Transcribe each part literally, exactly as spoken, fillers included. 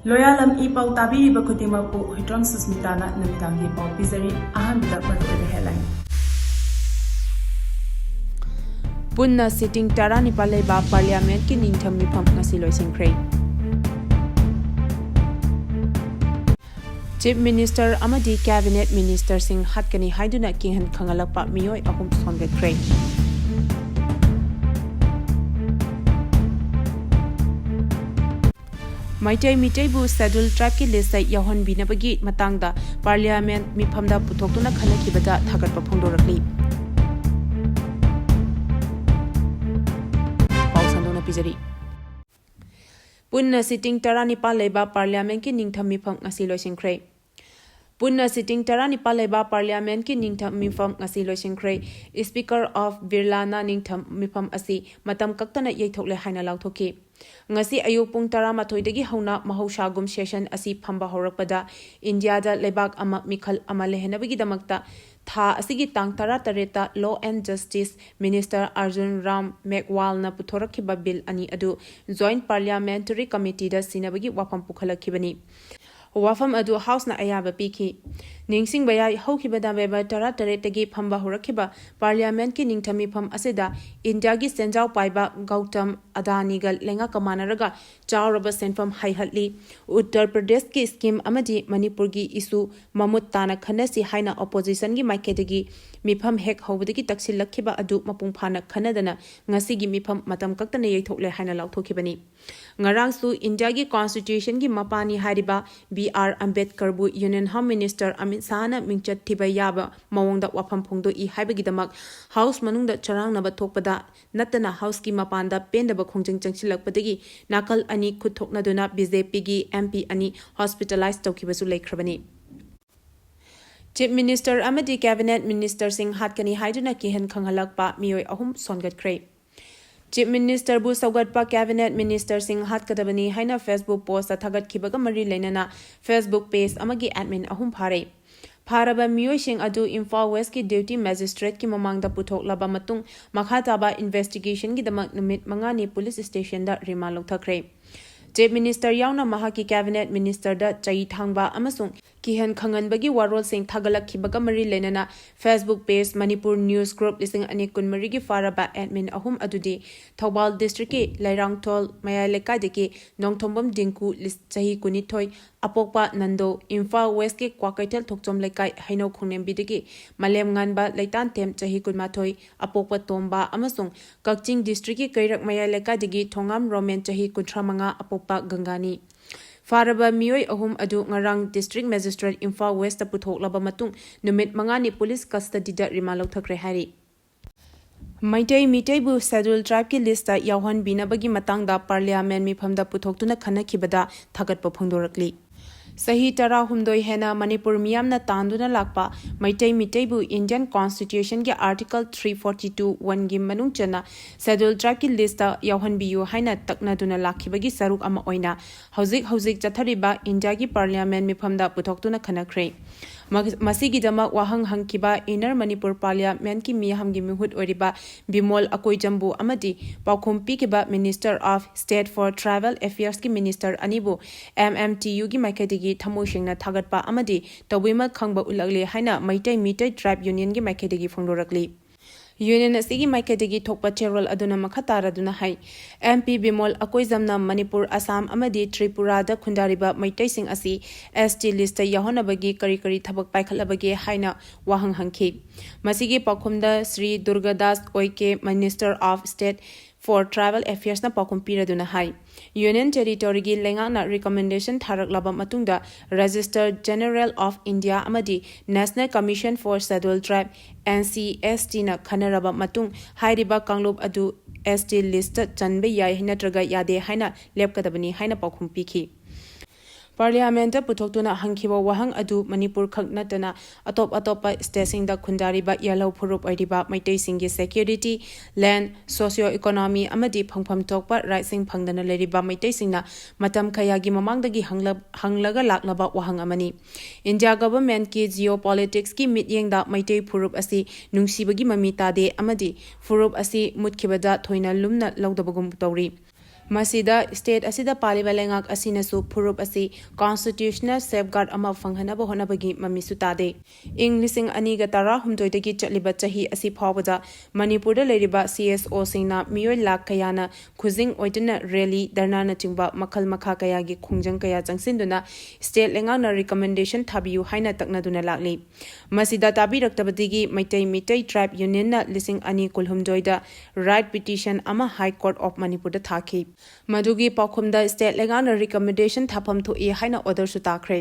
ꯂꯣꯌꯥꯂꯝ E ꯄꯥꯎ ꯇꯥꯕꯤꯔꯤꯕ ꯈꯨꯗꯤꯡꯃꯛꯄꯨ ꯍꯨꯏꯗ꯭ꯔꯣꯝ ꯁꯨꯁꯃꯤꯇꯥꯅ ꯅꯨꯃꯤꯗꯥꯡꯒꯤ ꯄꯥꯎ ꯄꯤꯖꯔꯤ꯫ ꯑꯍꯥꯟꯕꯗ ꯃꯔꯨꯑꯣꯏꯕ headline꯫ ꯄꯨꯟꯅ sitting ꯇꯔꯥꯅꯤꯄꯥꯜ ꯂꯩꯕ Parliament ꯀꯤ ꯅꯤꯡꯊꯝ ꯃꯤꯐꯝ ꯉꯁꯤ ꯂꯣꯏꯁꯤꯟꯈ꯭ꯔꯦ꯫ Chief Minister ꯑꯃꯗꯤ Cabinet Minister ꯁꯤꯡ ꯍꯥꯠꯀꯅꯤ ꯍꯥꯏꯗꯨꯅ ꯀꯤꯍꯟ ꯈꯪꯍꯜꯂꯛꯄ ꯃꯤꯑꯣꯏ ꯑꯍꯨꯝ ꯁꯣꯟꯒꯠꯈ꯭ꯔꯦ꯫ ꯃꯩꯇꯩ ꯃꯤꯇꯩꯕꯨ Scheduled Tribe ꯀꯤ list ꯇ ꯌꯥꯎꯍꯟꯕꯤꯅꯕꯒꯤ ꯃꯇꯥꯡꯗ Parliament ꯃꯤꯐꯝꯗ ꯄꯨꯊꯣꯛꯇꯨꯅ ꯈꯟꯅꯈꯤꯕꯗ ꯊꯥꯒꯠꯄ ꯐꯣꯡꯗꯣꯔꯛꯂꯤ꯫ ꯄꯥꯎ ꯁꯟꯗꯣꯛꯅ ꯄꯤꯖꯔꯤ꯫ ꯄꯨꯟꯅ sitting ꯇꯔꯥꯅꯤꯄꯥꯜ ꯂꯩꯕ Parliament ꯀꯤ ꯅꯤꯡꯊꯝ ꯃꯤꯐꯝ ꯉꯁꯤ ꯂꯣꯏꯁꯤꯟꯈ꯭ꯔꯦ꯫ ꯄꯨꯟꯅ sitting ꯇꯔꯥꯅꯤꯄꯥꯜ ꯂꯩꯕ Parliament ꯀꯤ ꯅꯤꯡꯊꯝ ꯃꯤꯐꯝ ꯉꯁꯤ ꯂꯣꯏꯁꯤꯟꯈ꯭ꯔꯦ꯫ Speaker ꯑꯣꯐ ꯕꯤꯔꯂꯥꯅ ꯅꯤꯡꯊꯝ ꯃꯤꯐꯝ ꯑꯁꯤ ꯃꯇꯝ ꯀꯛꯇꯅ ꯌꯩꯊꯣꯛꯂꯦ ꯍꯥꯏꯅ ꯂꯥꯎꯊꯣꯛꯈꯤ꯫ ꯉꯁꯤ ꯑꯌꯨꯛ ꯄꯨꯡ ꯇꯔꯥꯃꯥꯊꯣꯏꯗꯒꯤ ꯍꯧꯅ ꯃꯍꯧꯁꯥꯒꯨꯝ session ꯑꯁꯤ ꯐꯝꯕ ꯍꯧꯔꯛꯄꯗ, ꯏꯟꯗꯤꯌꯥꯗ ꯂꯩꯕꯥꯛ ꯑꯃ ꯃꯤꯈꯜ ꯑꯃ ꯂꯩꯍꯟꯅꯕꯒꯤꯗꯃꯛꯇ ꯊꯥ ꯑꯁꯤꯒꯤ ꯇꯥꯡ ꯇꯔꯥꯇꯔꯦꯠꯇ Law and Justice Minister Arjun Ram ꯃꯦꯒꯋꯥꯜꯅ ꯄꯨꯊꯣꯔꯛꯈꯤꯕ bill ꯑꯅꯤ ꯑꯗꯨ Joint Parliamentary Committee ꯗ ꯁꯤꯟꯅꯕꯒꯤ ꯋꯥꯐꯝ ꯄꯨꯈꯠꯂꯛꯈꯤꯕꯅꯤ꯫ ꯋꯥꯐꯝ ꯑꯗꯨ House ꯅ ꯑꯌꯥꯕ ꯄꯤꯈꯤ꯫ ꯅꯤꯡꯁꯤꯡꯕ ꯌꯥꯏ, ꯍꯧꯈꯤꯕ November ꯇꯔꯥꯇꯔꯦꯠꯇꯒꯤ ꯐꯝꯕ ꯍꯧꯔꯛꯈꯤꯕ Parliament ꯀꯤ ꯅꯤꯡꯊꯝ ꯃꯤꯐꯝ ꯑꯁꯤꯗ ꯏꯟꯗꯤꯌꯥꯒꯤ ꯁꯦꯟꯖꯥꯎ ꯄꯥꯏꯕ ꯒꯧꯇꯝ ꯑꯗꯥꯅꯤꯒ ꯂꯩꯉꯥꯛꯀ ꯃꯥꯟꯅꯔꯒ ꯆꯥꯎꯔꯕ ꯁꯦꯟꯐꯝ ꯍꯩꯍꯠꯂꯤ꯫ ꯎꯠꯇꯔ ꯄ꯭ꯔꯗꯦꯁꯀꯤ scheme ꯑꯃꯗꯤ ꯃꯅꯤꯄꯨꯔꯒꯤ issue ꯃꯃꯨꯠ ꯇꯥꯅ ꯈꯟꯅꯁꯤ ꯍꯥꯏꯅ opposition ꯒꯤ ꯃꯥꯏꯀꯩꯗꯒꯤ ꯃꯤꯐꯝ ꯍꯦꯛ ꯍꯧꯕꯗꯒꯤ ꯇꯛꯁꯤꯜꯂꯛꯈꯤꯕ ꯑꯗꯨ ꯃꯄꯨꯡ ꯐꯥꯅ ꯈꯟꯅꯗꯅ ꯉꯁꯤꯒꯤ ꯃꯤꯐꯝ ꯃꯇꯝ ꯀꯛꯇꯅ ꯌꯩꯊꯣꯛꯂꯦ ꯍꯥꯏꯅ ꯂꯥꯎꯊꯣꯛꯈꯤꯕꯅꯤ꯫ ꯉꯔꯥꯡꯁꯨ ꯏꯟꯗꯤꯌꯥꯒꯤ constitution ꯒꯤ ꯃꯄꯥꯅꯤ ꯍꯥꯏꯔꯤꯕ B R ꯑꯝꯕꯦꯗꯀꯔꯕꯨ Union Home Minister Amit ꯁꯥꯍꯅ ꯃꯤꯡꯆꯠ ꯊꯤꯕ ꯌꯥꯕ ꯃꯑꯣꯡꯗ ꯋꯥꯐꯝ ꯐꯣꯡꯗꯣꯛꯏ ꯍꯥꯏꯕꯒꯤꯗꯃꯛ House ꯃꯅꯨꯡꯗ ꯆꯔꯥꯡꯅꯕ ꯊꯣꯛꯄꯗ ꯅꯠꯇꯅ House ꯀꯤ ꯃꯄꯥꯟꯗ ꯄꯦꯟꯗꯕ ꯈꯣꯡꯖꯪ ꯆꯪꯁꯤꯜꯂꯛꯄꯗꯒꯤ ꯅꯥꯀꯜ ꯑꯅꯤ ꯈꯨꯠ ꯊꯣꯛꯅꯗꯨꯅ B J P ꯒꯤ M P ꯑꯅꯤ hospitalize ꯇꯧꯈꯤꯕꯁꯨ ꯂꯩꯈ꯭ꯔꯕꯅꯤ꯫ Chief Minister ꯑꯃꯗꯤ Cabinet Minister ꯁꯤꯡ ꯍꯥꯠꯀꯅꯤ ꯍꯥꯏꯗꯨꯅ ꯀꯤꯍꯟ ꯈꯪꯍꯜꯂꯛꯄ ꯃꯤꯑꯣꯏ ꯑꯍꯨꯝ ꯁꯣꯟꯒꯠꯈ꯭ꯔꯦ꯫ Chief Minister ꯕꯨ ꯁꯧꯒꯠꯄ Cabinet Minister ꯁꯤꯡ ꯍꯥꯠꯀꯗꯕꯅꯤ ꯍꯥꯏꯅ Facebook post ꯊꯥꯒꯠꯈꯤꯕꯒ ꯃꯔꯤ ꯂꯩꯅꯅ Facebook page ꯑꯃꯒꯤ admin ꯑꯍꯨꯝ ꯐꯥꯔꯦ꯫ ꯐꯥꯔꯕ ꯃꯤꯑꯣꯏꯁꯤꯡ ꯑꯗꯨ ꯏꯝꯐꯥꯜ West ꯀꯤ Deputy Magistrate ꯀꯤ ꯃꯃꯥꯡꯗ ꯄꯨꯊꯣꯛꯂꯕ ꯃꯇꯨꯡ, ꯃꯈꯥ ꯇꯥꯕ investigation ꯒꯤꯗꯃꯛ ꯅꯨꯃꯤꯠ ꯃꯉꯥꯅꯤ police station ꯗ remand ꯂꯧꯊꯈ꯭ꯔꯦ꯫ Chief Minister ꯌꯥꯎꯅ ꯃꯍꯥꯛꯀꯤ Cabinet Ministerꯗ ꯆꯩ ꯊꯥꯡꯕ ꯑꯃꯁꯨꯡ ꯀꯤꯍꯟ ꯈꯪꯍꯟꯕꯒꯤ ꯋꯥꯔꯣꯜꯁꯤꯡ ꯊꯥꯒꯠꯂꯛꯈꯤꯕꯒ ꯃꯔꯤ ꯂꯩꯅꯅ Facebook page Manipur News Group ꯂꯤꯁꯤꯡ ꯑꯅꯤ ꯀꯨꯟꯃꯔꯤꯒꯤ ꯐꯥꯔꯕ admin ꯑꯍꯨꯝ ꯑꯗꯨꯗꯤ ꯊꯧꯕꯥꯜ districtꯀꯤ ꯂꯩꯔꯥꯡꯊꯣꯜ ꯃꯌꯥꯏ ꯂꯩꯀꯥꯏꯗꯒꯤ ꯅꯣꯡꯊꯣꯝꯕꯝ ꯗꯤꯡꯀꯨ, ꯂꯤꯁ-, ꯆꯍꯤ ꯀꯨꯟꯅꯤꯊꯣꯏ, ꯑꯄꯣꯛꯄ ꯅꯟꯗꯣ, ꯏꯝꯐꯥꯜ Westꯀꯤ ꯀ꯭ꯋꯥꯀꯩꯊꯦꯜ ꯊꯣꯛꯆꯣꯝ ꯂꯩꯀꯥꯏ ꯍꯩꯅꯧ ꯈꯣꯡꯅꯦꯝꯕꯤꯗꯒꯤ ꯃꯥꯂꯦꯝꯉꯥꯟꯕ ꯂꯩꯇꯥꯟꯊꯦꯝ, ꯆꯍꯤ ꯀꯨꯟꯃꯥꯊꯣꯏ, ꯑꯄꯣꯛꯄ ꯇꯣꯝꯕ, ꯑꯃꯁꯨꯡ ꯀꯛꯆꯤꯡ districtꯀꯤ ꯀꯩꯔꯛ ꯃꯌꯥꯏ ꯂꯩꯀꯥꯏꯗꯒꯤ ꯊꯣꯉꯥꯝ ꯔꯣꯃꯦꯟ, ꯆꯍꯤ ꯀꯨꯟꯊ꯭ꯔꯥꯃꯉꯥ, ꯑꯄꯣꯛꯄ ꯒꯪꯒꯥꯅꯤ꯫ ꯐꯥꯔꯕ ꯃꯤꯑꯣꯏ ꯑꯍꯨꯝ ꯑꯗꯨ ꯉꯔꯥꯡ District Magistrate ꯏꯝꯐꯥꯜ Westꯇ ꯄꯨꯊꯣꯛꯂꯕ ꯃꯇꯨꯡ ꯅꯨꯃꯤꯠ ꯃꯉꯥꯅꯤ police custodyꯗ remand ꯂꯧꯊꯈ꯭ꯔꯦ ꯍꯥꯏꯔꯤ꯫ ꯃꯩꯇꯩ ꯃꯤꯇꯩꯕꯨ Scheduled Tribeꯀꯤ listꯇ ꯌꯥꯎꯍꯟꯕꯤꯅꯕꯒꯤ ꯃꯇꯥꯡꯗ Parliament ꯃꯤꯐꯝꯗ ꯄꯨꯊꯣꯛꯇꯨꯅ ꯈꯟꯅꯈꯤꯕꯗ ꯊꯥꯒꯠꯄ ꯐꯣꯡꯗꯣꯔꯛꯂꯤ꯫ ꯆꯍꯤ ꯇꯔꯥꯍꯨꯝꯗꯣꯏ ꯍꯦꯟꯅ ꯃꯅꯤꯄꯨꯔ ꯃꯤꯌꯥꯝꯅ ꯇꯥꯟꯗꯨꯅ ꯂꯥꯛꯄ Meitei ꯃꯤꯇꯩꯕꯨ Indian Constitutionꯒꯤ Article three forty two oneꯒꯤ ꯃꯅꯨꯡ ꯆꯟꯅ Scheduled Tribeꯀꯤ listꯇ ꯌꯥꯎꯍꯟꯕꯤꯌꯨ ꯍꯥꯏꯅ ꯇꯛꯅꯗꯨꯅ ꯂꯥꯛꯈꯤꯕꯒꯤ ꯁꯔꯨꯛ ꯑꯃ ꯑꯣꯏꯅ ꯍꯧꯖꯤꯛ ꯍꯧꯖꯤꯛ ꯆꯠꯊꯔꯤꯕ ꯏꯟꯗꯤꯌꯥꯒꯤ Parliament ꯃꯤꯐꯝꯗ ꯄꯨꯊꯣꯛꯇꯨꯅ ꯈꯟꯅꯈ꯭ꯔꯦ꯫ ꯃ-, ꯃꯁꯤꯒꯤꯗꯃꯛ ꯋꯥꯍꯪ ꯍꯪꯈꯤꯕ Inner Manipur Parliamentꯀꯤ ꯃꯤꯌꯥꯝꯒꯤ ꯃꯤꯍꯨꯠ ꯑꯣꯏꯔꯤꯕ ꯕꯤꯃꯣꯜ ꯑꯀꯣꯏꯖꯝꯕꯨ ꯑꯃꯗꯤ ꯄꯥꯎꯈꯨꯝ ꯄꯤꯈꯤꯕ Minister of State for Tribal Affairsꯀꯤ Minister ꯑꯅꯤꯕꯨ MMTUꯒꯤ ꯃꯥꯏꯀꯩꯗꯒꯤ ꯊꯃꯣꯏ ꯁꯦꯡꯅ ꯊꯥꯒꯠꯄ ꯑꯃꯗꯤ ꯇꯧꯕꯤꯃꯜ ꯈꯪꯕ ꯎꯠꯂꯛꯂꯦ ꯍꯥꯏꯅ ꯃꯩꯇꯩ ꯃꯤꯇꯩ Tribe Unionꯒꯤ ꯃꯥꯏꯀꯩꯗꯒꯤ ꯐꯣꯡꯗꯣꯔꯛꯂꯤ꯫ Union ꯑꯁꯤꯒꯤ ꯃꯥꯏꯀꯩꯗꯒꯤ ꯊꯣꯛꯄ ꯆꯦꯔꯣꯜ ꯑꯗꯨꯅ ꯃꯈꯥ ꯇꯥꯔꯗꯨꯅ ꯍꯥꯏ, MP ꯕꯤꯃꯣꯜ ꯑꯀꯣꯏꯖꯝꯅ ꯃꯅꯤꯄꯨꯔ, ꯑꯁꯥꯝ ꯑꯃꯗꯤ ꯇ꯭ꯔꯤꯄꯨꯔꯥꯗ ꯈꯨꯟꯗꯥꯔꯤꯕ ꯃꯩꯇꯩꯁꯤꯡ ꯑꯁꯤ ST listꯇ ꯌꯥꯎꯍꯟꯅꯕꯒꯤ ꯀꯔꯤ ꯀꯔꯤ ꯊꯕꯛ ꯄꯥꯏꯈꯠꯂꯕꯒꯦ ꯍꯥꯏꯅ ꯋꯥꯍꯪ ꯍꯪꯈꯤ꯫ ꯃꯁꯤꯒꯤ ꯄꯥꯎꯈꯨꯝꯗ Shri Durgadas ꯑꯣꯏꯀꯦ, Minister of State for Tribal Affairsꯅ ꯄꯥꯎꯈꯨꯝ ꯄꯤꯔꯗꯨꯅ ꯍꯥꯏ, Union Territoryꯒꯤ ꯂꯩꯉꯥꯛꯅ recommendation ꯊꯥꯔꯛꯂꯕ ꯃꯇꯨꯡꯗ Registrar General of India ꯑꯃꯗꯤ National Commission for Scheduled Tribe, NCSTꯅ ꯈꯟꯅꯔꯕ ꯃꯇꯨꯡ ꯍꯥꯏꯔꯤꯕ ꯀꯥꯡꯂꯨꯞ ꯑꯗꯨ ST listꯇ ꯆꯟꯕ ꯌꯥꯏ ꯅꯠꯇ꯭ꯔꯒ ꯌꯥꯗꯦ ꯍꯥꯏꯅ ꯂꯦꯞꯀꯗꯕꯅꯤ ꯍꯥꯏꯅ ꯄꯥꯎꯈꯨꯝ ꯄꯤꯈꯤ꯫ Parliamentꯇ ꯄꯨꯊꯣꯛꯇꯨꯅ ꯍꯪꯈꯤꯕ ꯋꯥꯍꯪ ꯑꯗꯨ ꯃꯅꯤꯄꯨꯔ ꯈꯛ ꯅꯠꯇꯅ ꯑꯇꯣꯞ ꯑꯇꯣꯞꯄ stateꯁꯤꯡꯗ ꯈꯨꯟꯗꯥꯔꯤꯕ ꯌꯦꯜꯍꯧ ꯐꯨꯔꯨꯞ ꯑꯣꯏꯔꯤꯕ ꯃꯩꯇꯩꯁꯤꯡꯒꯤ security, land, socio-economy ꯑꯃꯗꯤ ꯐꯪꯐꯝ ꯊꯣꯛꯄ rightꯁꯤꯡ ꯐꯪꯗꯅ ꯂꯩꯔꯤꯕ ꯃꯩꯇꯩꯁꯤꯡꯅ ꯃꯇꯝ ꯀꯌꯥꯒꯤ ꯃꯃꯥꯡꯗꯒꯤ ꯍꯪꯂ-, ꯍꯪꯂꯒ ꯂꯥꯛꯂꯕ ꯋꯥꯍꯪ ꯑꯃꯅꯤ꯫ India governmentꯀꯤ geopoliticsꯀꯤ ꯃꯤꯠꯌꯦꯡꯗ ꯃꯩꯇꯩ ꯐꯨꯔꯨꯞ ꯑꯁꯤ ꯅꯨꯡꯁꯤꯕꯒꯤ ꯃꯃꯤ ꯇꯥꯗꯦ ꯑꯃꯗꯤ ꯐꯨꯔꯨꯞ ꯑꯁꯤ ꯃꯨꯠꯈꯤꯕꯗ ꯊꯣꯏꯅ ꯂꯨꯝꯅ ꯂꯧꯗꯕꯒꯨꯝ ꯇꯧꯔꯤ꯫ ꯃꯁꯤꯗ state ꯑꯁꯤꯗ ꯄꯥꯜꯂꯤꯕ ꯂꯩꯉꯥꯛ ꯑꯁꯤꯅꯁꯨ ꯐꯨꯔꯨꯞ ꯑꯁꯤ constitutional safeguard ꯑꯃ ꯐꯪꯍꯟꯅꯕ ꯍꯣꯠꯅꯕꯒꯤ ꯃꯃꯤꯁꯨ ꯇꯥꯗꯦ꯫ ꯏꯪ ꯂꯤꯁꯤꯡ ꯑꯅꯤꯒ ꯇꯔꯥꯍꯨꯝꯗꯣꯏꯗꯒꯤ ꯆꯠꯂꯤꯕ ꯆꯍꯤ ꯑꯁꯤ ꯐꯥꯎꯕꯗ ꯃꯅꯤꯄꯨꯔꯗ ꯂꯩꯔꯤꯕ CSOꯁꯤꯡꯅ ꯃꯤꯑꯣꯏ ꯂꯥꯈ ꯀꯌꯥꯅ ꯈꯨꯖꯤꯡ ꯑꯣꯏꯗꯨꯅ rally, ꯙꯔꯅꯥꯅꯆꯤꯡꯕ ꯃꯈꯜ ꯃꯈꯥ ꯀꯌꯥꯒꯤ ꯈꯣꯡꯖꯪ ꯀꯌꯥ ꯆꯪꯁꯤꯟꯗꯨꯅ state ꯂꯩꯉꯥꯛꯅ recommendation ꯊꯥꯕꯤꯌꯨ ꯍꯥꯏꯅ ꯇꯛꯅꯗꯨꯅ ꯂꯥꯛꯂꯤ꯫ ꯃꯁꯤꯗ ꯇꯥꯕꯤꯔꯛꯇꯕꯗꯒꯤ ꯃꯩꯇꯩ Meitei Tribe Unionꯅ ꯂꯤꯁꯤꯡ ꯑꯅꯤ ꯀꯨꯟꯍꯨꯝꯗꯣꯏꯗ writ petition ꯑꯃ High Court of ꯃꯅꯤꯄꯨꯔꯗ ꯊꯥꯈꯤ꯫ ꯃꯗꯨꯒꯤ ꯄꯥꯎꯈꯨꯝꯗ state ꯂꯩꯉꯥꯛꯅ recommendation ꯊꯥꯐꯝ ꯊꯣꯛꯏ ꯍꯥꯏꯅ orderꯁꯨ ꯇꯥꯈ꯭ꯔꯦ꯫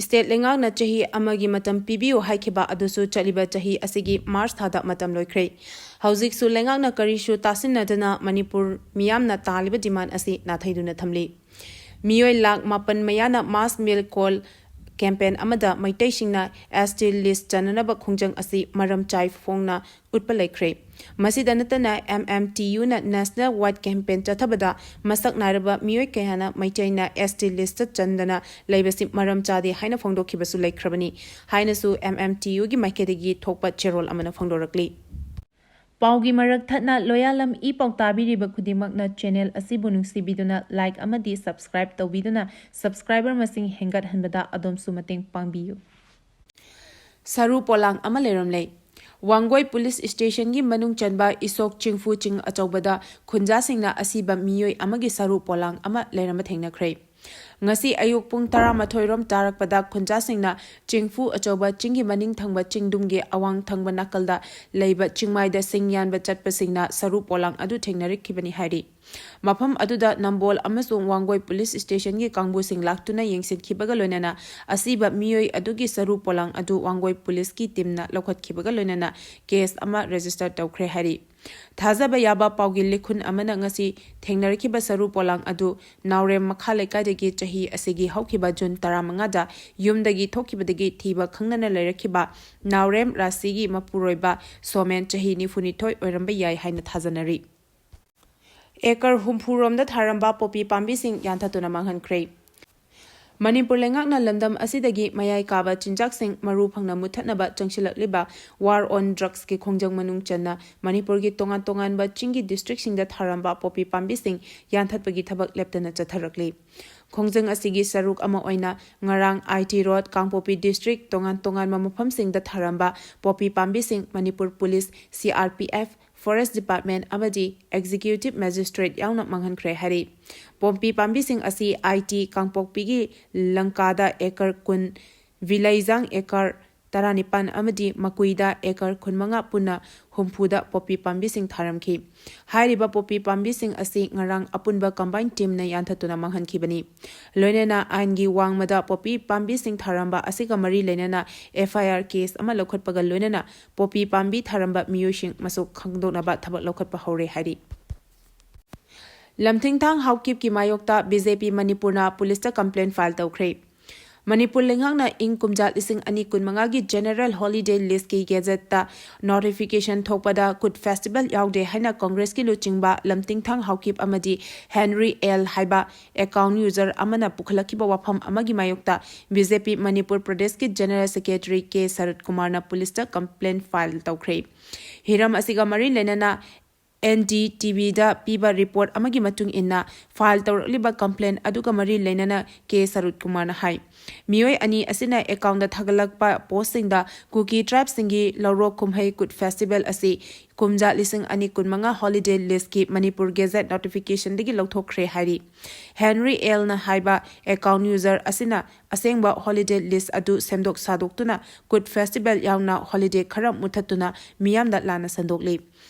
State ꯂꯩꯉꯥꯛꯅ ꯆꯍꯤ ꯑꯃꯒꯤ ꯃꯇꯝ ꯄꯤꯕꯤꯌꯨ ꯍꯥꯏꯈꯤꯕ ꯑꯗꯨꯁꯨ ꯆꯠꯂꯤꯕ ꯆꯍꯤ ꯑꯁꯤꯒꯤ March ꯊꯥꯗ ꯃꯇꯝ ꯂꯣꯏꯈ꯭ꯔꯦ꯫ ꯍꯧꯖꯤꯛꯁꯨ ꯂꯩꯉꯥꯛꯅ ꯀꯔꯤꯁꯨ ꯇꯥꯁꯤꯟꯅꯗꯅ ꯃꯅꯤꯄꯨꯔ ꯃꯤꯌꯥꯝꯅ ꯇꯥꯜꯂꯤꯕ demand ꯑꯁꯤ ꯅꯥꯊꯩꯗꯨꯅ ꯊꯝꯂꯤ꯫ ꯃꯤꯑꯣꯏ ꯂꯥꯈ ꯃꯥꯄꯟ ꯃꯌꯥꯅ mass meal call campaign ꯑꯃꯗ ꯃꯩꯇꯩꯁꯤꯡꯅ ST list ꯆꯟꯅꯅꯕ ꯈꯣꯡꯖꯪ ꯑꯁꯤ ꯃꯔꯝ ꯆꯥꯏ ꯐꯣꯡꯅ ꯎꯠꯄ ꯂꯩꯈ꯭ꯔꯦ꯫ ꯃꯁꯤꯗ ꯅꯠꯇꯅ MMTUꯅ National White Campaign ꯆꯠꯊꯕꯗ ꯃꯁꯛ ꯅꯥꯏꯔꯕ ꯃꯤꯑꯣꯏ ꯀꯌꯥꯅ ꯃꯩꯇꯩꯅ ST list ꯆꯟꯗꯅ ꯂꯩꯕꯁꯤ ꯃꯔꯝ ꯆꯥꯗꯦ ꯍꯥꯏꯅ ꯐꯣꯡꯗꯣꯛꯈꯤꯕꯁꯨ ꯂꯩꯈ꯭ꯔꯕꯅꯤ ꯍꯥꯏꯅꯁꯨ MMTUꯒꯤ ꯃꯥꯏꯀꯩꯗꯒꯤ ꯊꯣꯛꯄ ꯆꯦꯔꯣꯜ ꯑꯃꯅ ꯐꯣꯡꯗꯣꯔꯛꯂꯤ꯫ ꯄꯥꯎꯒꯤ ꯃꯔꯛ ꯊꯠꯅ ꯂꯣꯌꯥꯂꯝ ꯏ ꯄꯥꯎ ꯇꯥꯕꯤꯔꯤꯕ ꯈꯨꯗꯤꯡꯃꯛꯅ channel ꯑꯁꯤꯕꯨ ꯅꯨꯡꯁꯤꯕꯤꯗꯨꯅ like ꯑꯃꯗꯤ subscribe ꯇꯧꯕꯤꯗꯨꯅ subscriber ꯃꯁꯤꯡ ꯍꯦꯟꯒꯠꯍꯟꯕꯗ ꯑꯗꯣꯝꯁꯨ ꯃꯇꯦꯡ ꯄꯥꯡꯕꯤꯌꯨ꯫ ꯁꯔꯨ ꯄꯣꯂꯥꯡ ꯑꯃ ꯂꯩꯔꯝꯂꯦ꯫ ꯋꯥꯡꯒꯣꯏ police stationꯒꯤ ꯃꯅꯨꯡ ꯆꯟꯕ ꯏꯁꯣꯛ ꯆꯤꯡꯐꯨ ꯆꯤꯡ ꯑꯆꯧꯕꯗ ꯈꯨꯟꯖꯥꯁꯤꯡꯅ ꯑꯁꯤꯕ ꯃꯤꯑꯣꯏ ꯑꯃꯒꯤ ꯁꯔꯨ ꯄꯣꯂꯥꯡ ꯑꯃ ꯂꯩꯔꯝꯕ ꯊꯦꯡꯅꯈ꯭ꯔꯦ꯫ ꯉꯁꯤ ꯑꯌꯨꯛ ꯄꯨꯡ ꯇꯔꯥꯃꯥꯊꯣꯏ ꯔꯣꯝ ꯇꯥꯔꯛꯄꯗ ꯈꯨꯟꯖꯥꯁꯤꯡꯅ ꯆꯤꯡꯐꯨ ꯑꯆꯧꯕ ꯆꯤꯡꯒꯤ ꯃꯅꯤꯡ ꯊꯪꯕ ꯆꯤꯡꯗꯨꯝꯒꯤ ꯑꯋꯥꯡ ꯊꯪꯕ ꯅꯥꯀꯜꯗ ꯂꯩꯕ ꯆꯤꯡꯃꯥꯏꯗ ꯁꯤꯡ ꯌꯥꯟꯕ ꯆꯠꯄꯁꯤꯡꯅ ꯁꯔꯨ ꯄꯣꯂꯥꯡ ꯑꯗꯨ ꯊꯦꯡꯅꯔꯛꯈꯤꯕꯅꯤ ꯍꯥꯏꯔꯤ꯫ ꯃꯐꯝ ꯑꯗꯨꯗ ꯅꯝꯕꯣꯜ ꯑꯃꯁꯨꯡ ꯋꯥꯡꯒꯣꯏ police stationꯒꯤ ꯀꯥꯡꯕꯨꯁꯤꯡ ꯂꯥꯛꯇꯨꯅ ꯌꯦꯡꯁꯤꯟꯈꯤꯕꯒ ꯂꯣꯏꯅꯅ ꯑꯁꯤꯕ ꯃꯤꯑꯣꯏ ꯑꯗꯨꯒꯤ ꯁꯔꯨ ꯄꯣꯂꯥꯡ ꯑꯗꯨ ꯋꯥꯡꯒꯣꯏ policeꯀꯤ teamꯅ ꯂꯧꯈꯠꯈꯤꯕꯒ ꯂꯣꯏꯅꯅ case ꯑꯃ register ꯇꯧꯈ꯭ꯔꯦ ꯍꯥꯏꯔꯤ꯫ ꯊꯥꯖꯕ ꯌꯥꯕ ꯄꯥꯎꯒꯤ ꯂꯤꯈꯨꯟ ꯑꯃꯅ ꯉꯁꯤ ꯊꯦꯡꯅꯔꯛꯈꯤꯕ ꯁꯔꯨ ꯄꯣꯂꯥꯡ ꯑꯗꯨ ꯅꯥꯎꯔꯦꯝ ꯃꯈꯥ ꯂꯩꯀꯥꯏꯗꯒꯤ ꯆꯍꯤ ꯑꯁꯤꯒꯤ ꯍꯧꯈꯤꯕ ꯖꯨꯟ ꯇꯔꯥꯃꯉꯥꯗ ꯌꯨꯝꯗꯒꯤ ꯊꯣꯛꯈꯤꯕꯗꯒꯤ ꯊꯤꯕ ꯈꯪꯗꯅ ꯂꯩꯔꯛꯈꯤꯕ ꯅꯥꯎꯔꯦꯝ ꯔꯥꯁꯤꯒꯤ ꯃꯄꯨꯔꯣꯏꯕ ꯁꯣꯃꯦꯟ ꯆꯍꯤ ꯅꯤꯐꯨꯅꯤꯊꯣꯏ ꯑꯣꯏꯔꯝꯕ ꯌꯥꯏ ꯍꯥꯏꯅ ꯊꯥꯖꯅꯔꯤ꯫ ꯑꯦꯀꯔ ꯍꯨꯝꯐꯨ ꯔꯣꯝꯗ ꯊꯥꯔꯝꯕ ꯄꯣꯄꯤ ꯄꯥꯝꯕꯤꯁꯤꯡ ꯌꯥꯟꯊꯠꯇꯨꯅ ꯃꯥꯡꯍꯟꯈ꯭ꯔꯦ꯫ ꯃꯅꯤꯄꯨꯔ ꯂꯩꯉꯥꯛꯅ ꯂꯝꯗꯝ ꯑꯁꯤꯗꯒꯤ ꯃꯌꯥꯏ ꯀꯥꯕ ꯆꯤꯟꯖꯥꯛꯁꯤꯡ ꯃꯔꯨ ꯐꯪꯅ ꯃꯨꯠꯊꯠꯅꯕ ꯆꯪꯁꯤꯜꯂꯛꯂꯤꯕ War on Drugsꯀꯤ ꯈꯣꯡꯖꯪ ꯃꯅꯨꯡ ꯆꯟꯅ ꯃꯅꯤꯄꯨꯔꯒꯤ ꯇꯣꯉꯥꯟ ꯇꯣꯉꯥꯟꯕ ꯆꯤꯡꯒꯤ districtꯁꯤꯡꯗ ꯊꯥꯔꯝꯕ ꯄꯣꯄꯤ ꯄꯥꯝꯕꯤꯁꯤꯡ ꯌꯥꯟꯊꯠꯄꯒꯤ ꯊꯕꯛ ꯂꯦꯞꯇꯅ ꯆꯠꯊꯔꯛꯂꯤ꯫ ꯈꯣꯡꯖꯪ ꯑꯁꯤꯒꯤ ꯁꯔꯨꯛ ꯑꯃ ꯑꯣꯏꯅ ꯉꯔꯥꯡ I T Road, Kangpokpi district ꯇꯣꯉꯥꯟ ꯇꯣꯉꯥꯟꯕ ꯃꯐꯝꯁꯤꯡꯗ ꯊꯥꯔꯝꯕ ꯄꯣꯄꯤ ꯄꯥꯝꯕꯤꯁꯤꯡ Manipur police, C R P F, Forest Department ꯑꯃꯗꯤ Executive Magistrate ꯌꯥꯎꯅ ꯃꯥꯡꯍꯟꯈ꯭ꯔꯦ ꯍꯥꯏꯔꯤ꯫ ꯄꯣꯄꯤ ꯄꯥꯝꯕꯤꯁꯤꯡ ꯑꯁꯤ I T ꯀꯥꯡꯄꯣꯛꯄꯤꯒꯤ ꯂꯪꯀꯥꯗ acre ꯀꯨꯟ, ꯚꯤꯂꯩꯖꯥꯡ acre ꯇꯔꯥꯅꯤꯄꯥꯟ ꯑꯃꯗꯤ ꯃꯀꯨꯏꯗ acre ꯀꯨꯟꯃꯉꯥ, ꯄꯨꯟꯅ ꯍꯨꯝꯐꯨꯗ ꯄꯣꯄꯤ ꯄꯥꯝꯕꯤꯁꯤꯡ ꯊꯥꯔꯝꯈꯤ꯫ ꯍꯥꯏꯔꯤꯕ ꯄꯣꯄꯤ ꯄꯥꯝꯕꯤꯁꯤꯡ ꯑꯁꯤ ꯉꯔꯥꯡ ꯑꯄꯨꯟꯕ combined teamꯅ ꯌꯥꯟꯊꯠꯇꯨꯅ ꯃꯥꯡꯍꯟꯈꯤꯕꯅꯤ꯫ ꯂꯣꯏꯅꯅ ꯑꯥꯏꯟꯒꯤ ꯋꯥꯡꯃꯗ ꯄꯣꯄꯤ ꯄꯥꯝꯕꯤꯁꯤꯡ ꯊꯥꯔꯝꯕ ꯑꯁꯤꯒ ꯃꯔꯤ ꯂꯩꯅꯅ F I R case ꯑꯃ ꯂꯧꯈꯠꯄꯒ ꯂꯣꯏꯅꯅ ꯄꯣꯄꯤ ꯄꯥꯝꯕꯤ ꯊꯥꯔꯝꯕ ꯃꯤꯑꯣꯏꯁꯤꯡ ꯃꯁꯛ ꯈꯪꯗꯣꯛꯅꯕ ꯊꯕꯛ ꯂꯧꯈꯠꯄ ꯍꯧꯔꯦ ꯍꯥꯏꯔꯤ꯫ ꯂꯝꯊꯤꯡꯊꯥꯡ ꯍꯥꯎꯀꯤꯞꯀꯤ ꯃꯥꯌꯣꯛꯇ B J P ꯃꯅꯤꯄꯨꯔꯅ ꯄꯨꯂꯤꯁꯇ complaint file ꯇꯧꯈ꯭ꯔꯦ꯫ ꯃꯅꯤꯄꯨꯔ ꯂꯩꯉꯥꯛꯅ ꯏꯪ ꯀꯨꯝꯖꯥ ꯂꯤꯁꯤꯡ ꯑꯅꯤ ꯀꯨꯟꯃꯉꯥꯒꯤ general holiday listꯀꯤ gazetteꯇ notification ꯊꯣꯛꯄꯗ Kut festival ꯌꯥꯎꯗꯦ ꯍꯥꯏꯅ ꯀꯣꯡꯒ꯭ꯔꯦꯁꯀꯤ ꯂꯨꯆꯤꯡꯕ ꯂꯝꯊꯤꯡꯊꯥꯡ ꯍꯥꯎꯀꯤꯞ ꯑꯃꯗꯤ Henry L ꯍꯥꯏꯕ account user ꯑꯃꯅ ꯄꯨꯈꯠꯂꯛꯈꯤꯕ ꯋꯥꯐꯝ ꯑꯃꯒꯤ ꯃꯥꯌꯣꯛꯇ B J P ꯃꯅꯤꯄꯨꯔ ꯄ꯭ꯔꯗꯦꯁꯀꯤ general secretary K ꯁꯔꯠ ꯀꯨꯃꯥꯔꯅ ꯄꯨꯂꯤꯁꯇ complaint file ꯇꯧꯈ꯭ꯔꯦ꯫ ꯍꯤꯔꯝ ꯑꯁꯤꯒ ꯃꯔꯤ ꯂꯩꯅꯅ N D T Vꯗ ꯄꯤꯕ report ꯑꯃꯒꯤ ꯃꯇꯨꯡ ꯏꯟꯅ, file ꯇꯧꯔꯛꯂꯤꯕ complaint ꯑꯗꯨꯒ ꯃꯔꯤ ꯂꯩꯅꯅ K ꯁꯔꯠ ꯀꯨꯃꯥꯔꯅ ꯍꯥꯏ, ꯃꯤꯑꯣꯏ ꯑꯅꯤ ꯑꯁꯤꯅ accountꯗ ꯊꯥꯒꯠꯂꯛꯄ postꯁꯤꯡꯗ ꯀꯨꯀꯤ tribeꯁꯤꯡꯒꯤ ꯂꯧꯔꯣꯛ ꯀꯨꯝꯍꯩ Kut festival ꯑꯁꯤ ꯀꯨꯝꯖꯥ ꯂꯤꯁꯤꯡ ꯑꯅꯤ ꯀꯨꯟꯃꯉꯥ holiday listꯀꯤ ꯃꯅꯤꯄꯨꯔ gazette notificationꯗꯒꯤ ꯂꯧꯊꯣꯛꯈ꯭ꯔꯦ ꯍꯥꯏꯔꯤ꯫ Henry Lꯅ ꯍꯥꯏꯕ, account user ꯑꯁꯤꯅ ꯑꯁꯦꯡꯕ holiday list ꯑꯗꯨ ꯁꯦꯝꯗꯣꯛ ꯁꯥꯗꯣꯛꯇꯨꯅ Kut festival ꯌꯥꯎꯅ holiday ꯈꯔ ꯃꯨꯊꯠꯇꯨꯅ ꯃꯤꯌꯥꯝꯗ ꯂꯥꯟꯅ ꯁꯟꯗꯣꯛꯂꯤ꯫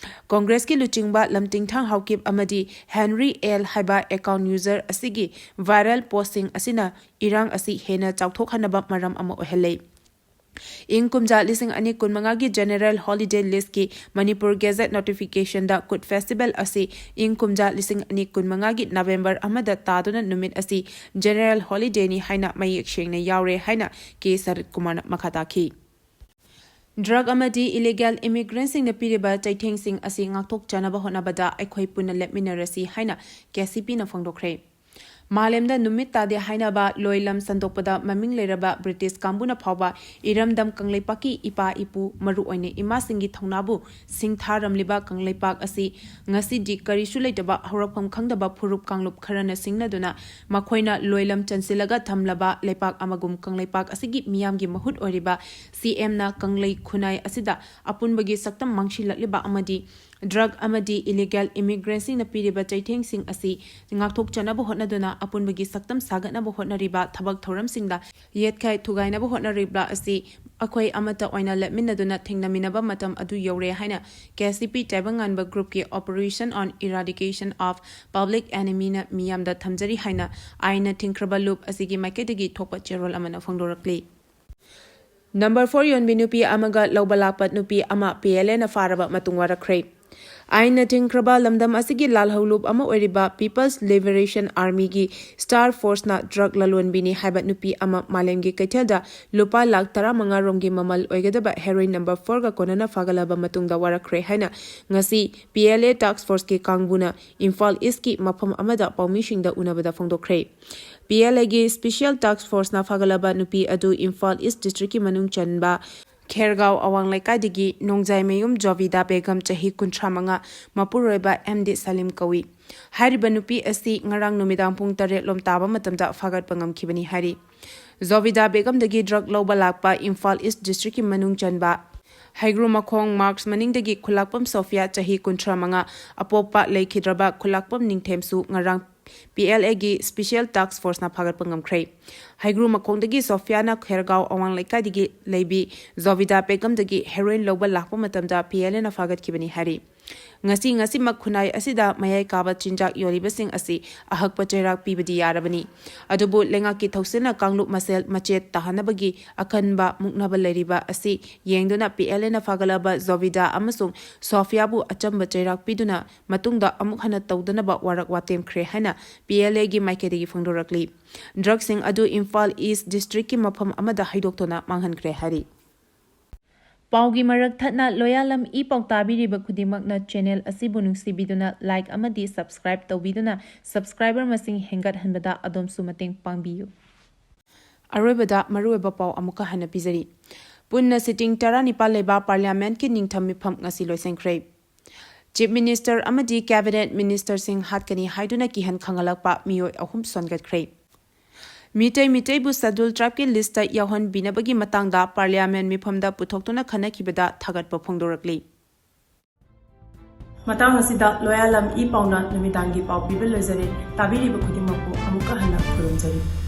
ꯀꯣꯡꯒ꯭ꯔꯦꯁꯀꯤ ꯂꯨꯆꯤꯡꯕ ꯂꯝꯇꯤꯡꯊꯥꯡ ꯍꯥꯎꯀꯤꯞ ꯑꯃꯗꯤ Henry L ꯍꯥꯏꯕ account user ꯑꯁꯤꯒꯤ viral postꯁꯤꯡ ꯑꯁꯤꯅ ꯏꯔꯥꯡ ꯑꯁꯤ ꯍꯦꯟꯅ ꯆꯥꯎꯊꯣꯛꯍꯟꯅꯕ ꯃꯔꯝ ꯑꯃ ꯑꯣꯏꯍꯜꯂꯦ꯫ ꯏꯪ ꯀꯨꯝꯖꯥ ꯂꯤꯁꯤꯡ ꯑꯅꯤ ꯀꯨꯟꯃꯉꯥꯒꯤ general holiday listꯀꯤ Manipur gazette notificationꯗ Kut festival ꯑꯁꯤ ꯏꯪ ꯀꯨꯝꯖꯥ ꯂꯤꯁꯤꯡ ꯑꯅꯤ ꯀꯨꯟꯃꯉꯥꯒꯤ November ꯑꯃꯗ ꯇꯥꯗꯨꯅ ꯅꯨꯃꯤꯠ ꯑꯁꯤ general holidayꯅꯤ ꯍꯥꯏꯅ ꯃꯌꯦꯛ ꯁꯦꯡꯅ ꯌꯥꯎꯔꯦ ꯍꯥꯏꯅ K ꯁꯔꯠ ꯀꯨꯃꯥꯔꯅ ꯃꯈꯥ ꯇꯥꯈꯤ꯫ Drug ꯑꯃꯗꯤ illegal immigrantꯁꯤꯡꯅ ꯄꯤꯔꯤꯕ ꯆꯩꯊꯦꯡꯁꯤꯡ ꯑꯁꯤ ꯉꯥꯛꯊꯣꯛꯆꯅꯕ ꯍꯣꯠꯅꯕꯗ ꯑꯩꯈꯣꯏ ꯄꯨꯟꯅ ꯂꯦꯞꯃꯤꯟꯅꯔꯁꯤ ꯍꯥꯏꯅ K C Pꯅ ꯐꯣꯡꯗꯣꯛꯈ꯭ꯔꯦ꯫ ꯃꯥꯂꯦꯝꯗ ꯅꯨꯃꯤꯠ ꯇꯥꯗꯦ ꯍꯥꯏꯅꯕ ꯂꯣꯏ ꯂꯝ ꯁꯟꯗꯣꯛꯄꯗ ꯃꯃꯤꯡ ꯂꯩꯔꯕ ꯕ꯭ꯔꯤꯇꯤꯁ ꯀꯥꯡꯕꯨꯅ ꯐꯥꯎꯕ ꯏꯔꯝꯗꯝ ꯀꯪꯂꯩꯄꯥꯛꯀꯤ ꯏꯄꯥ ꯏꯄꯨ, ꯃꯔꯨꯑꯣꯏꯅ ꯏꯃꯥꯁꯤꯡꯒꯤ ꯊꯧꯅꯥꯕꯨ ꯁꯤꯡꯊꯥꯔꯝꯂꯤꯕ ꯀꯪꯂꯩꯄꯥꯛ ꯑꯁꯤ ꯉꯁꯤꯗꯤ ꯀꯔꯤꯁꯨ ꯂꯩꯇꯕ ꯍꯧꯔꯛꯐꯝ ꯈꯪꯗꯕ ꯐꯨꯔꯨꯞ ꯀꯥꯡꯂꯨꯞ ꯈꯔꯅ ꯁꯤꯡꯅꯗꯨꯅ ꯃꯈꯣꯏꯅ ꯂꯣꯏꯂꯝ ꯆꯟꯁꯤꯜꯂꯒ ꯊꯝꯂꯕ ꯂꯩꯄꯥꯛ ꯑꯃꯒꯨꯝ ꯀꯪꯂꯩꯄꯥꯛ ꯑꯁꯤꯒꯤ ꯃꯤꯌꯥꯝꯒꯤ ꯃꯍꯨꯠ ꯑꯣꯏꯔꯤꯕ ꯁꯤ ꯑꯦꯝꯅ ꯀꯪꯂꯩ ꯈꯨꯟꯅꯥꯏ ꯑꯁꯤꯗ ꯑꯄꯨꯟꯕꯒꯤ ꯁꯛꯇꯝ ꯃꯥꯡꯁꯤꯜꯂꯛꯂꯤꯕ ꯑꯃꯗꯤ ꯗ꯭ꯔꯒ ꯑꯃꯗꯤ ꯏꯂꯤꯒꯦꯜ ꯏꯃꯤꯒ꯭ꯔꯦꯟꯁꯤꯡꯅ ꯄꯤꯔꯤꯕ ꯆꯩꯊꯦꯡꯁꯤꯡ ꯑꯁꯤ ꯉꯥꯛꯊꯣꯛꯆꯅꯕ ꯍꯣꯠꯅꯗꯨꯅ ꯑꯄꯨꯟꯕꯒꯤ ꯁꯛꯇꯝ ꯁꯥꯒꯠꯅꯕ ꯍꯣꯠꯅꯔꯤꯕ ꯊꯕꯛ ꯊꯧꯔꯝꯁꯤꯡꯗ ꯌꯦꯠꯈꯥꯏ ꯊꯨꯒꯥꯏꯅꯕ ꯍꯣꯠꯅꯔꯤꯕ ꯑꯁꯤ ꯑꯩꯈꯣꯏ ꯑꯃꯠꯇ ꯑꯣꯏꯅ ꯂꯦꯞꯃꯤꯟꯅꯗꯨꯅ ꯊꯦꯡꯅꯃꯤꯟꯅꯕ ꯃꯇꯝ ꯑꯗꯨ ꯌꯧꯔꯦ ꯍꯥꯏꯅ ꯀꯦ S C P ꯇꯥꯏꯕꯪꯉꯥꯟꯕ ꯒ꯭ꯔꯨꯞꯀꯤ Operation on Eradication of Public Enemyꯅ ꯃꯤꯌꯥꯝꯗ ꯊꯝꯖꯔꯤ ꯍꯥꯏꯅ ꯑꯥꯏꯟꯅ ꯊꯤꯡꯈ꯭ꯔꯕ ꯂꯨꯞ ꯑꯁꯤꯒꯤ ꯃꯥꯏꯀꯩꯗꯒꯤ ꯊꯣꯛꯄ ꯆꯦꯔꯣꯜ ꯑꯃꯅ ꯐꯣꯡꯗꯣꯔꯛꯂꯤ꯫ ꯅꯝꯕꯔ ꯐꯣꯔ ꯌꯣꯟꯕꯤ ꯅꯨꯄꯤ ꯑꯃꯒ ꯂꯧꯕ ꯂꯥꯛꯄ ꯅꯨꯄꯤ ꯑꯃ ꯄꯤ ꯑꯦꯜ ꯑꯦꯅ ꯐꯥꯔꯕ ꯃꯇꯨꯡ ꯋꯥꯔꯛꯈ꯭ꯔꯦ꯫ ꯑꯥꯏꯟꯅ ꯊꯤꯡꯈ꯭ꯔꯕ ꯂꯝꯗꯝ ꯑꯁꯤꯒꯤ ꯂꯥꯜꯍꯧꯂꯨꯞ ꯑꯃ ꯑꯣꯏꯔꯤꯕ People's Liberation Armyꯒꯤ Star Forceꯅ ꯗ꯭ꯔꯒ ꯂꯂꯣꯟꯕꯤꯅꯤ ꯍꯥꯏꯕ ꯅꯨꯄꯤ ꯑꯃ ꯃꯥꯂꯦꯝꯒꯤ ꯀꯩꯊꯦꯜꯗ ꯂꯨꯄꯥ ꯂꯥꯈ ꯇꯔꯥꯃꯉꯥ ꯔꯣꯝꯒꯤ ꯃꯃꯜ ꯑꯣꯏꯒꯗꯕ ꯍꯦꯔꯣꯏꯟ ꯅꯝꯕꯔ ꯐꯣꯔꯒ ꯀꯣꯟꯅꯅ ꯐꯥꯒꯠꯂꯕ ꯃꯇꯨꯡꯗ ꯋꯥꯔꯛꯈ꯭ꯔꯦ ꯍꯥꯏꯅ ꯉꯁꯤ ꯄꯤ ꯑꯦꯜ ꯑꯦ ꯇꯥꯛꯁ ꯐꯣꯔꯁꯀꯤ ꯀꯥꯡꯕꯨꯅ ꯏꯝꯐꯥꯜ ꯏꯁꯀꯤ ꯃꯐꯝ ꯑꯃꯗ ꯄꯥꯎꯃꯤꯁꯤꯡꯗ ꯎꯅꯕꯗ ꯐꯣꯡꯗꯣꯛꯈ꯭ꯔꯦ꯫ ꯄꯤ ꯑꯦꯜ ꯑꯦꯒꯤ ꯁ꯭ꯄꯦꯁꯤꯌꯦꯜ ꯇꯥꯛꯁ ꯐꯣꯔꯁꯅ ꯐꯥꯒꯠꯂꯕ ꯅꯨꯄꯤ ꯑꯗꯨ ꯏꯝꯐꯥꯜ ꯏꯁ ꯗꯤꯁꯇ꯭ꯔꯤꯛꯀꯤ ꯃꯅꯨꯡ ꯆꯟꯕ ꯈꯦꯔꯒꯥꯎ ꯑꯋꯥꯡ ꯂꯩꯀꯥꯏꯗꯒꯤ ꯅꯣꯡꯖꯥꯏꯃꯌꯨꯝ ꯖꯣꯕꯤꯗꯥ ꯕꯦꯒꯝ, ꯆꯍꯤ ꯀꯨꯟꯊ꯭ꯔꯥ ꯃꯉꯥ, ꯃꯄꯨꯔꯣꯏꯕ ꯑꯦꯝ ꯗꯤ ꯁꯂꯤꯝ ꯀꯧꯏ꯫ ꯍꯥꯏꯔꯤꯕ ꯅꯨꯄꯤ ꯑꯁꯤ ꯉꯔꯥꯡ ꯅꯨꯃꯤꯗꯥꯡ ꯄꯨꯡ ꯇꯔꯦꯠ ꯂꯣꯝ ꯇꯥꯕ ꯃꯇꯝꯗ ꯐꯥꯒꯠꯄ ꯉꯝꯈꯤꯕꯅꯤ ꯍꯥꯏꯔꯤ꯫ ꯖꯣꯕꯤꯗꯥ ꯕꯦꯒꯝꯗꯒꯤ ꯗ꯭ꯔꯒ ꯂꯧꯕ ꯂꯥꯛꯄ ꯏꯝꯐꯥꯜ ꯏꯁ ꯗꯤꯁꯇ꯭ꯔꯤꯛꯀꯤ ꯃꯅꯨꯡ ꯆꯟꯕ ꯍꯩꯒ꯭ꯔꯨꯃꯈꯣꯡ ꯃꯥꯔꯛꯁ ꯃꯅꯤꯡꯗꯒꯤ ꯈꯨꯂꯥꯛꯄꯝ ꯁꯣꯐꯤꯌꯥ, ꯆꯍꯤ ꯀꯨꯟꯊ꯭ꯔꯥ ꯃꯉꯥ, ꯑꯄꯣꯛꯄ ꯂꯩꯈꯤꯗ꯭ꯔꯕ ꯈꯨꯂꯥꯛꯄꯝ ꯅꯤꯡꯊꯦꯝꯁꯨ ꯉꯔꯥꯡ ꯄꯤ ꯑꯦꯜ ꯑꯦꯒꯤ ꯁ꯭ꯄꯦꯁꯤꯌꯦꯜ ꯇꯥꯛꯁ ꯐꯣꯔꯁꯅ ꯐꯥꯒꯠꯄ ꯉꯝꯈ꯭ꯔꯦ꯫ ꯍꯩꯒ꯭ꯔꯨꯃꯈꯣꯡꯗꯒꯤ ꯁꯣꯐꯤꯌꯥꯅ ꯈꯦꯔꯒꯥꯎ ꯑꯋꯥꯡ ꯂꯩꯀꯥꯏꯗꯒꯤ ꯂꯩꯕꯤ ꯖꯣꯕꯤꯗꯥ ꯕꯦꯒꯝꯗꯒꯤ ꯍꯦꯔꯣꯏꯟ ꯂꯧꯕ ꯂꯥꯛꯄ ꯃꯇꯝꯗ ꯄꯤ ꯑꯦꯜ ꯑꯦꯅ ꯐꯥꯒꯠꯈꯤꯕꯅꯤ ꯍꯥꯏꯔꯤ꯫ ꯉꯁꯤ ꯉꯁꯤꯃꯛ ꯈꯨꯟꯅꯥꯏ ꯑꯁꯤꯗ ꯃꯌꯥꯏ ꯀꯥꯕ ꯆꯤꯟꯖꯥꯛ ꯌꯣꯜꯂꯤꯕꯁꯤꯡ ꯑꯁꯤ ꯑꯍꯛꯄ ꯆꯩꯔꯥꯛ ꯄꯤꯕꯗꯤ ꯌꯥꯔꯕꯅꯤ꯫ ꯑꯗꯨꯕꯨ ꯂꯩꯉꯥꯛꯀꯤ ꯊꯧꯁꯤꯜꯅ ꯀꯥꯡꯂꯨꯞ ꯃꯁꯦꯜ ꯃꯆꯦꯠ ꯇꯥꯍꯟꯅꯕꯒꯤ ꯑꯀꯟꯕ ꯃꯨꯛꯅꯕ ꯂꯩꯔꯤꯕ ꯑꯁꯤ ꯌꯦꯡꯗꯨꯅ ꯄꯤ ꯑꯦꯜ ꯑꯦꯅ ꯐꯥꯒꯠꯂꯕ ꯖꯣꯕꯤꯗꯥ ꯑꯃꯁꯨꯡ ꯁꯣꯐꯤꯌꯥꯕꯨ ꯑꯆꯝꯕ ꯆꯩꯔꯥꯛ ꯄꯤꯗꯨꯅ ꯃꯇꯨꯡꯗ ꯑꯃꯨꯛ ꯍꯟꯅ ꯇꯧꯗꯅꯕ ꯋꯥꯔꯛ ꯋꯥꯇꯦꯝꯈ꯭ꯔꯦ ꯍꯥꯏꯅ ꯄꯤ ꯑꯦꯜ ꯑꯦꯒꯤ ꯃꯥꯏꯀꯩꯗꯒꯤ ꯐꯣꯡꯗꯣꯔꯛꯂꯤ꯫ ꯗ꯭ꯔꯒꯁꯤꯡ ꯑꯗꯨ ꯏꯝꯐꯥꯜ ꯏꯁ ꯗꯤꯁꯇ꯭ꯔꯤꯛꯀꯤ ꯃꯐꯝ ꯑꯃꯗ ꯍꯩꯗꯣꯛꯇꯨꯅ ꯃꯥꯡꯍꯟꯈ꯭ꯔꯦ ꯍꯥꯏꯔꯤ꯫ ꯄꯥꯎꯒꯤ ꯃꯔꯛ ꯊꯠꯅ ꯂꯣꯌꯥꯂꯝ ꯏ ꯄꯥꯎ ꯇꯥꯕꯤꯔꯤꯕ ꯈꯨꯗꯤꯡꯃꯛꯅ channel ꯑꯁꯤꯕꯨ ꯅꯨꯡꯁꯤꯕꯤꯗꯨꯅ like ꯑꯃꯗꯤ subscribe ꯇꯧꯕꯤꯗꯨꯅ subscriber ꯃꯁꯤꯡ ꯍꯦꯟꯒꯠꯍꯟꯕꯗ ꯑꯗꯣꯝꯁꯨ ꯃꯇꯦꯡ ꯄꯥꯡꯕꯤꯌꯨ꯫ ꯑꯔꯣꯏꯕꯗ ꯃꯔꯨꯑꯣꯏꯕ ꯄꯥꯎ ꯑꯃꯨꯛꯀ ꯍꯟꯅ ꯄꯤꯖꯔꯤ꯫ ꯄꯨꯟꯅ sitting ꯇꯔꯥꯅꯤꯄꯥꯜ ꯂꯩꯕ Parliamentꯀꯤ ꯅꯤꯡꯊꯝ ꯃꯤꯐꯝ ꯉꯁꯤ ꯂꯣꯏꯁꯤꯟꯈ꯭ꯔꯦ꯫ Chief Minister ꯑꯃꯗꯤ Cabinet Ministerꯁꯤꯡ ꯍꯥꯠꯀꯅꯤ ꯍꯥꯏꯗꯨꯅ ꯀꯤꯍꯟ ꯈꯪꯍꯜꯂꯛꯄ ꯃꯤꯑꯣꯏ ꯑꯍꯨꯝ ꯁꯣꯟꯒꯠꯈ꯭ꯔꯦ꯫ ꯃꯤꯇꯩ ꯃꯤꯇꯩꯕꯨ Scheduled Tribeꯀꯤ listꯇ ꯌꯥꯎꯍꯟꯕꯤꯅꯕꯒꯤ ꯃꯇꯥꯡꯗ Parliament ꯃꯤꯐꯝꯗ ꯄꯨꯊꯣꯛꯇꯨꯅ ꯈꯟꯅꯈꯤꯕꯗ ꯊꯥꯒꯠꯄ ꯐꯣꯡꯗꯣꯔꯛꯂꯤ꯫ ꯃꯇꯥꯡ ꯑꯁꯤꯗ ꯂꯣꯌꯥꯂꯝ ꯏ ꯄꯥꯎꯅ ꯅꯨꯃꯤꯗꯥꯡꯒꯤ ꯄꯥꯎ ꯄꯤꯕ ꯂꯣꯏꯖꯔꯦ꯫ ꯇꯥꯕꯤꯔꯤꯕ ꯈꯨꯗꯤꯡꯃꯛꯄꯨ ꯑꯃꯨꯛꯀ ꯍꯟꯅ ꯈꯨꯔꯨꯝꯖꯔꯤ꯫